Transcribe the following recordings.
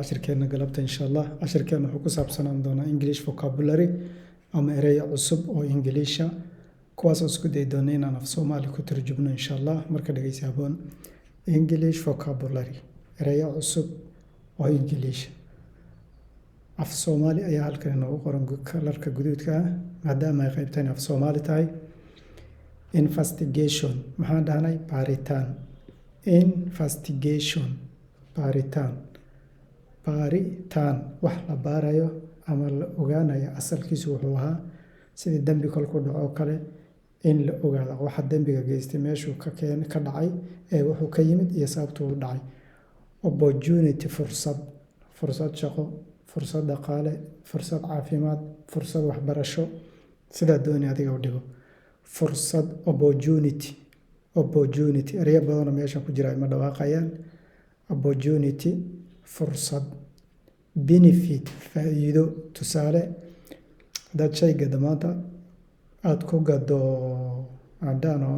Cashirkeena galabta, insha Allah, cashirkeena wuxuu ku saabsanaan doonaa English vocabulary ama ereyo cusub oo Ingiliisha, kuwaas oo isku dayi doona inaan af Soomaali ku turjubno, insha Allah. Marka dhegeysi haboon. English vocabulary, ereyo cusub oo Ingiliish. Af Soomaali ayaa halkan inoogu qoran kalarka guduudka ah, maadaama ay qaybtani af Soomaali tahay. Investigation maxaan dhahnay? Baaritaan. Investigation, baaritaan. Baaritaan, wax la baarayo ama la ogaanayo asalkiisu wuxuu ahaa, sidii dembi kolkuu dhaco oo kale, in la ogaado waxa dembiga geystay, meeshuu ka keen ka dhacay, ee wuxuu ka yimid iyo sababtuu u dhacay. Opportunity, fursad. Fursad shaqo, fursad dhaqaale, fursad caafimaad, fursad waxbarasho, sidaa dooni adiga u dhigo. Fursad, opportunity. Opportunity, ereyo badanoo meeshan ku jira ma dhawaaqayaan. Opportunity, fursad. Benefit, faa'iido. Tusaale, haddaad shay gado maanta, aada ku gado, aan dhahno,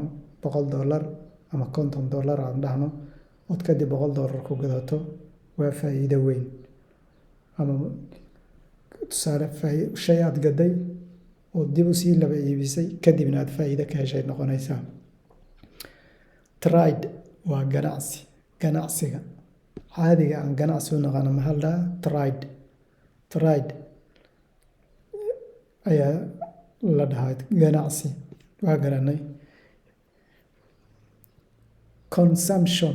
$100 ama $50 aan dhahno, ood kadib $100 ku gadato, waa faa'iido weyn. Ama tusaale, shay aad gaday oo dib u sii laba iibisay, kadibna aad faa'iido ka heshay noqonaysaa. Trade waa ganacsi. Ganacsiga caadiga aan ganacsi u naqaano maxaa la dhahaa? Trade. Trade ayaa la dhahaa ganacsi, waa garanay. Consumption,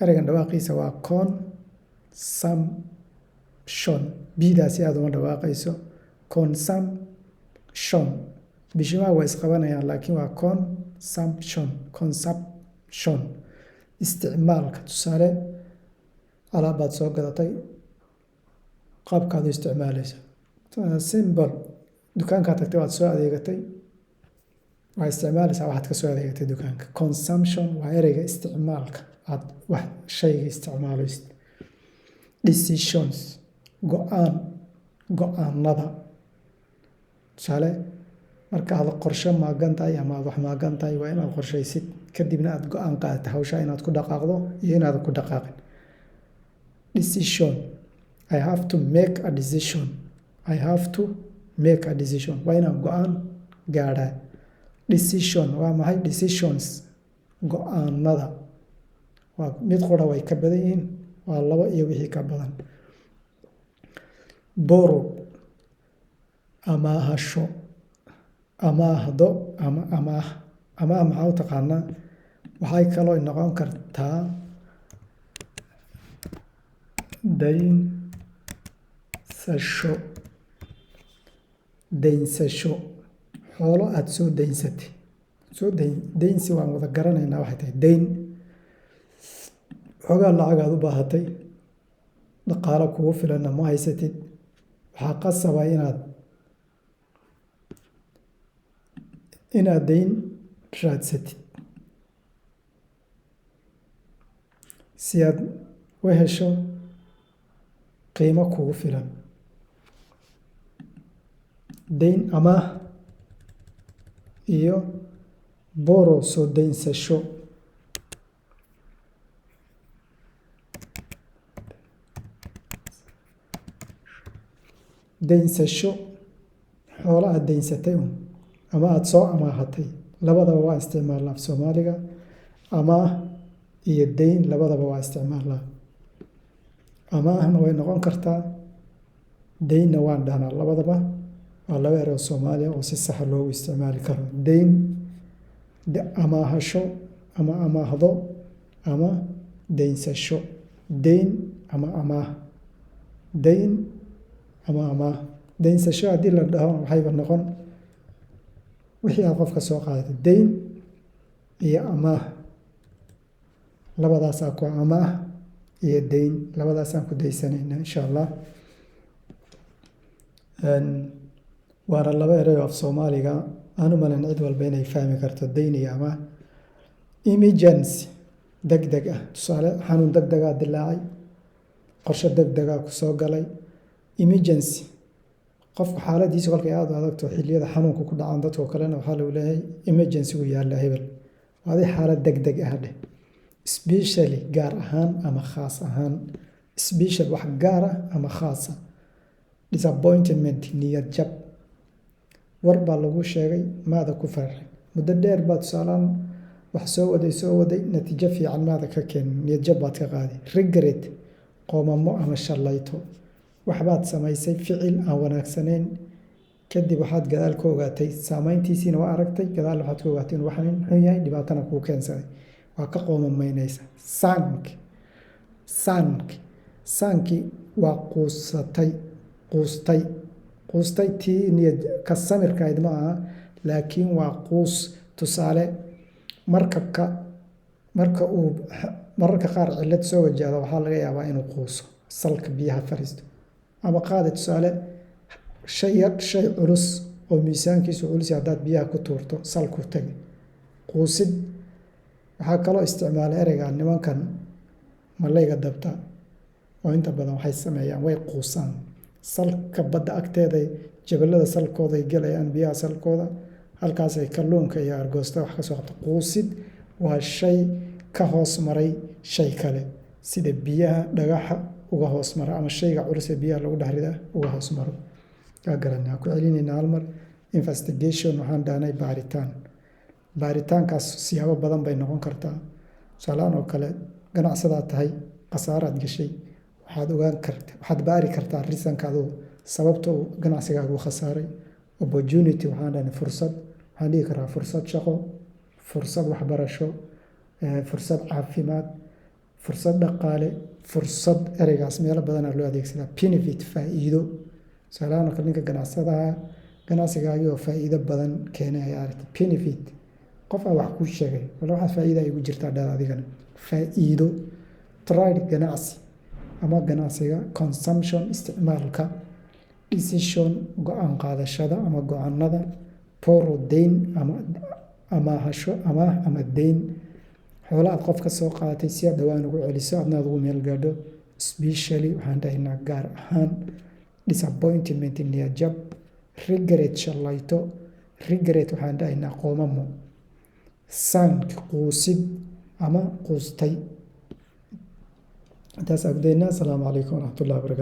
ereygan dhawaaqiisa waa consumption. Bidaasi aada uma dhawaaqayso. Consumption, bishimaha waa isqabanayaan, laakiin waa consumption. Consumption, isticmaalka. Tusaale, alaab baad soo gadatay, qaabkaad u isticmaalayso. Simple, dukaankaad tagtay, waad soo adeegatay, waa isticmaalaysaa waxaad ka soo adeegatay dukaanka. Consumption waa ereyga isticmaalka aad wax shayga isticmaalaysid. Decisions, go-aan, go-aanada. Tusaale, marka aad qorshe maagan tahay ama aad wax maagan tahay, waa inaad qorshaysid, kadibna aad go-aan qaadato hawshaa inaad ku dhaqaaqdo iyo inaadan ku dhaqaaqin. Decision, I have to make a decision. I have to make a decision, waa inaan go-aan gaadhaa. Decision waa maxay? Decisions, go-aanada. Waa mid qura, way ka badan yihiin, waa labo iyo wixii ka badan. Borrow, amaahasho, amaahdo ama amaah. Amaah maxaa u taqaanaa? Waxay kaloo noqon kartaa daynsasho. Daynsasho, xoolo aada soo daynsatay. Soo dayn, daynsi waan wada garanaynaa waxay tahay. Dayn, xoogaa lacag aad u baahatay, dhaqaalo kugu filanna ma haysatid, waxaa qasaba inaad dayn raadsatid si aad u hesho qiimo kugu filan. Dayn, amaah iyo borrow, soo daynsasho. Daynsasho, xoolo aad daynsatay un ama aada soo amaahatay, labadaba waa isticmaalnaa af Soomaaliga. Amaah iyo dayn labadaba waa isticmaalnaa. Amaahna way noqon kartaa, daynna waan dhahnaa. Labadaba waa laba erey oo Soomaaliya oo si saxa loogu isticmaali karo. Dayn, amaahasho ama amaahdo ama daynsasho. Dayn ama amaah, dayn ama amaah. Daynsasho haddii la dhaho, waxayba noqon wixii aad qofka soo qaadatay. Dayn iyo amaah labadaasaa ku, amaah iyo dayn labadaasaan ku daysanayna, insha Allah. Waana laba erey oo af Soomaaliga aan u malayn cid walba inay fahmi karto, dayn iyo amaah. Emergency, deg deg ah. Tusaale, xanuun deg degaa dilaacay, qorshe deg degaa kusoo galay. Emergency, qofku xaaladiisa kolkay aada u adagto, xilliyada xanuunka ku dhacaan dadka oo kalena, waxaa lagu leeyahay emergency gu yaalla hebel, waa adi xaalad deg deg ah dheh. Especially, gaar ahaan ama khaas ahaan. Special, wax gaar ah ama khaasa. Disappointment, niyad jab. War baa lagu sheegay, maada ku farxin. Muddo dheer baa tusaalaan wax soo waday, soo waday, natiijo fiican maada ka keenin, niyad jab baad ka qaadi. Regret, qoomamo ama shallayto. Waxbaad samaysay ficil aan wanaagsanayn, kadib waxaad gadaal ka ogaatay saameyntiisiina, waa aragtay gadaal waxaad ka ogaatay inuu waxan xun yahay, dhibaatana kuu keensaday, waa ka qoomamaynaysa. Sank, sank, sanki waa quusatay, quustay, quustay. Tii niyad ka samirkayd ma aha, laakiin waa quus. Tusaale, markabka marka uu mararka qaar cillad soo wajahdo, waxaa laga yaabaa inuu quuso, salka biyaha fariisto ama qaadi. Tusaale, shay yar, shay culus oo miisaankiisu culus yahay haddaad biyaha ku tuurto, salkuu tagi. Quusid waxaa kaloo isticmaala ereyga nimankan malayga dabta, oo inta badan waxay sameeyaan way quusaan salka badda agteeday, jabalada salkooday gelayaan, biyaha salkooda halkaasay kalluunka iyo argoosta wax ka soo qabta. Quusid waa shay ka hoos maray shay kale, sida biyaha dhagaxa uga hoos mara ama shayga culus ee biyaha lagu dhex rida uga hoos maro. Kaa garanay, ku celinaynaa hal mar. Investigation waxaan dhahnay baaritaan. Baaritaankaas siyaabo badan bay noqon kartaa. Tusaalahaan oo kale, ganacsadaad tahay, khasaaraad gashay, waxaad ogaan karta, waxaad baari kartaa reasonka aduu sababta uu ganacsigaagu u khasaaray. Opportunity waxaan dhahnay fursad. Waxaan dhihi karaa fursad shaqo, fursad waxbarasho, fursad caafimaad, fursad dhaqaale. Fursad ereygaas meelo badanaa loo adeegsadaa. Benefit, faa'iido. Tusaalahaan oo kale, ninka ganacsadaha ganacsigaagii oo faa'iido badan keenay ayaa aragtay. Benefit, qof aa wax kuu sheegay, wala waxaas faa'iida igu jirtaa dhal adigana. Faa'iido. Trade, ganacsi ama ganacsiga. Consumption, isticmaalka. Decision, go-aan qaadashada ama go-aanada. Borrow, deyn ama amaahasho, amaah ama deyn, xoolo aad qof ka soo qaadatay si aad dhawaan ugu celiso, adna aad ugu meel gaadho. Specially waxaan dhahaynaa gaar ahaan. Disappointment, niyad jab. Regret, shallayto. Regret waxaan dhahaynaa qoomamo. Sank, quusid ama quustay. Intaas agdaynaa. Asalaamu calaykum waraxmatullahi wabarakatu.